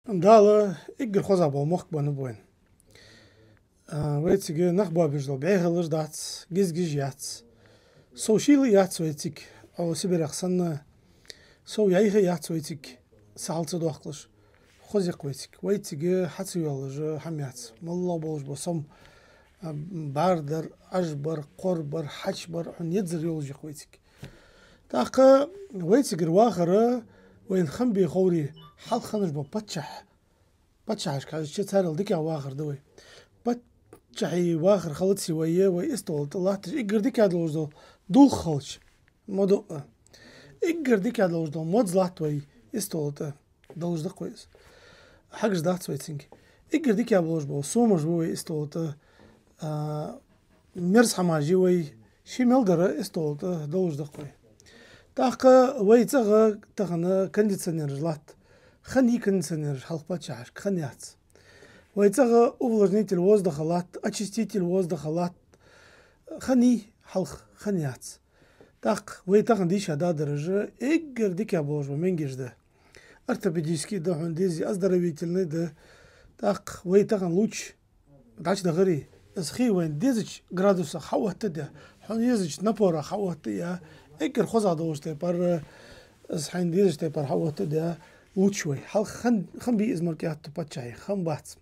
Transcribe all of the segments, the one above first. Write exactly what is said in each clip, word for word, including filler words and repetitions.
Дала эггара хоза бола мохк беннаб вайна. А, вайцига нах боабеш дола бӀехалаш дац, гизгиш яц. Сов шийла яц вайцига, Ӏо Сибарех санна, сов яйха яц вайцига, са хьал ца доаккхалаш. Хоза я-кх вайцига. Вайцига хьа ца йоаллаш хӀама яц. МоллагӀа болаш бола сом, а, бӀаргдар, Ӏажбар, кхорбар, хьачубар, хьона езар йолаш я-кх вайцига. ТӀаккха вайцигара вахар вайна хам бе ховре, хьалха хиннаш бола паччахь, паччахьашка хьежача, царел дикагӀа вахар да вай. Паччахьий вахар хилаций вай, вай истол тӀа латташ эггара дикагӀа долаш дола дулх хилча, ма дий а. Эггара дикагӀа долаш дола модз латт вай истол тӀа, долаш да-кх вай из. Хьегаш дац вай цунга. Эггара дикагӀа болаш бола сомаш ба вай истол тӀа, а, мерза хӀамаш я вай, ший мел дар истол тӀа долаш да-кх вай. ТӀаккха вай цӀагӀа тахан кондиционераш латт. Хиннай кондиционераш хьалха паччахьашка? Хиннаяц. Вай цӀагӀа увлажнитель воздуха латт, очиститель воздуха латт. Хиннай хьалха? Хиннаяц. ТӀаккха вай тахан дийша дадараш эггара дикагӀа болаш бола менгеш да. Ортопедический да, хьона дезий, оздоровительный да. ТӀаккха вай тахан лувча дӀачудахаре, из хий вайна дезача градусах хьаоттадаь, хьона езача напорах хьаоттаяь, эггара хоза долча тайпара, из хьайна дезача тайпара хьаоттадаь лувча вай. Хьалха хам-, хам бий из мара кӀаьдду паччахьий? Хам бац.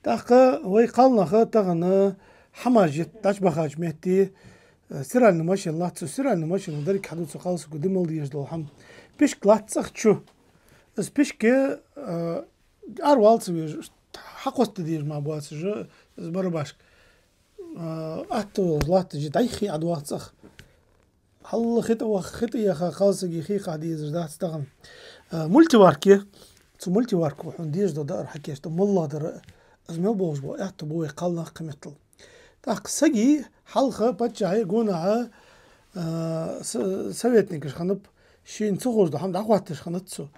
ТӀаккха вай кхалнаха тахан хӀамаш йита дӀачубахача метте, э, стиральни машина латт, цу стиральни машинал деррига хьаду цу кхалсаго де мел дезаш дола хӀама. Пишк латт цӀагӀа чу. Из пишк, э, аравала ца везаш, хьакхосса де дезаш мара боацаш, из барабашка, э, атта йолаш латташ я, дӀайха хий ӀодоагӀа цӀагӀа. Хьалла хи тӀа ваха, хи тӀа яха кхалсага хий кхаба дезаш дац тахан. Э, мультиварка я. Цу мультиварко хьона дезаш дола даар хьакийчду, моллагӀа дар а, из мел болаш бола аьттув ба вай кхалнах кхыметтел. ТӀаккха сага хьалха паччахьа гонахьа, а, с-, советникаш хиннаб, шийна ца ховш дола хӀама дӀахоатташ хиннад цо.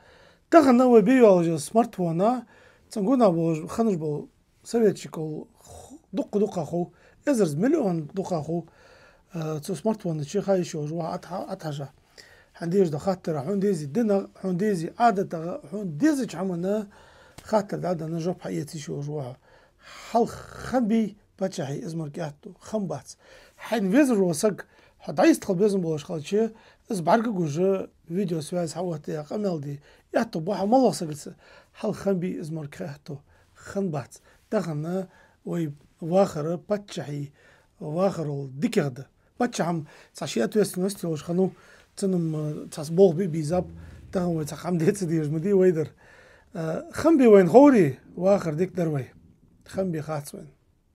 Тахан вай бе йоаллаш йола смартфона, цун гонахьа болаш, хиннаш бола советчикал х-, дукха-дукха хов, эзарза миллион дукха хов, а, цу смартфона чу ха йиш йолаш ва хьо, Ӏо-, Ӏохьажа. Хьона дезаш дола хаттар, хьона дезий динах, хьона дезий Ӏадатах, хьона дезача хӀаманна хаттар дӀаденна жоп хьаэца йиш йолаш ва хьо. Хьалха хам бий паччахьий из мара кӀаьдду? Хам бац. Хьайна везаш вола саг, хьо дӀайистхила безам болаш хилча, из бӀаргагуш, видеосвязь хьаоттаяь, къамаьл де аьттув ба хьа моллагӀча сагаца. Хьалха хам бий из мара кӀаьдду? Хам бац. Тахан вай вахар паччахьий вахарал дикагӀа да. Паччахьа-м цхьа ший ответственность йолаш хиннав, цунна-м, э, цхьацца болх бе безаб, тахан вай цхьаккха хӀама де ца дезаш ма дий вай дар. Э, хам бе вайна ховре, вахар дика дар вай. Хам бе хац вайна.